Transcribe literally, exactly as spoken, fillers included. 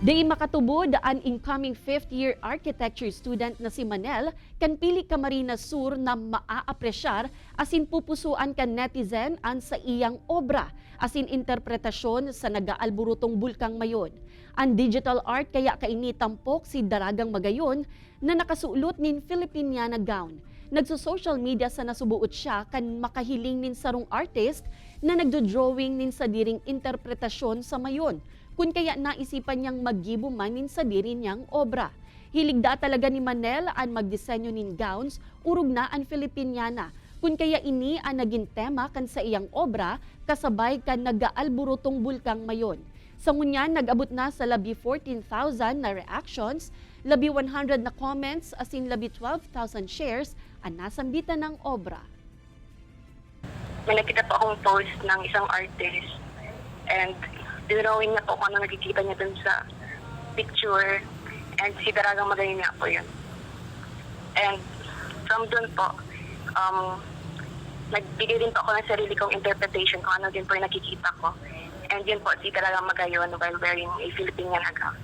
Dai makatubod an incoming fifth year architecture student na si Manel kan Pili Camarines Sur na maaapresyar asin pupusuan kan netizen an saiyang obra asin interpretasyon sa nag-aalborotong Bulkang Mayon. An digital art kaya kaini tampok si Daragang Magayon na nakasulot nin Filipiniana gown. Nagso-social media sana suboot siya kan makahiling nin sarong artist na nagdo-drawing nin sadiring interpretasyon sa Mayon, kun kaya naisipan niyang maggibo man nin sadiri niyang obra. Hilig daa talaga ni Manel an magdisenyo nin gowns, orog na an Filipiniana, kun kaya ini an nagin tema kan saiyang obra kasabay kan nag-aalborotong Bulkang Mayon. Sa ngunyan, nag-abot na sa labi fourteen thousand na reactions, labi one hundred na comments, asin labi twelve thousand shares an nasambitan nang obra. May nakita po akong post ng isang artist, and dinrawing niya po kung ano nakikita niya dun sa picture, and si Daragang Magayon nga po yun. And from dun po, um, nagbigay din po ako ng sarili kong interpretation kung ano din po yung nakikita ko. And yun po, si Daragang Magayon while wearing a Filipiniana gown.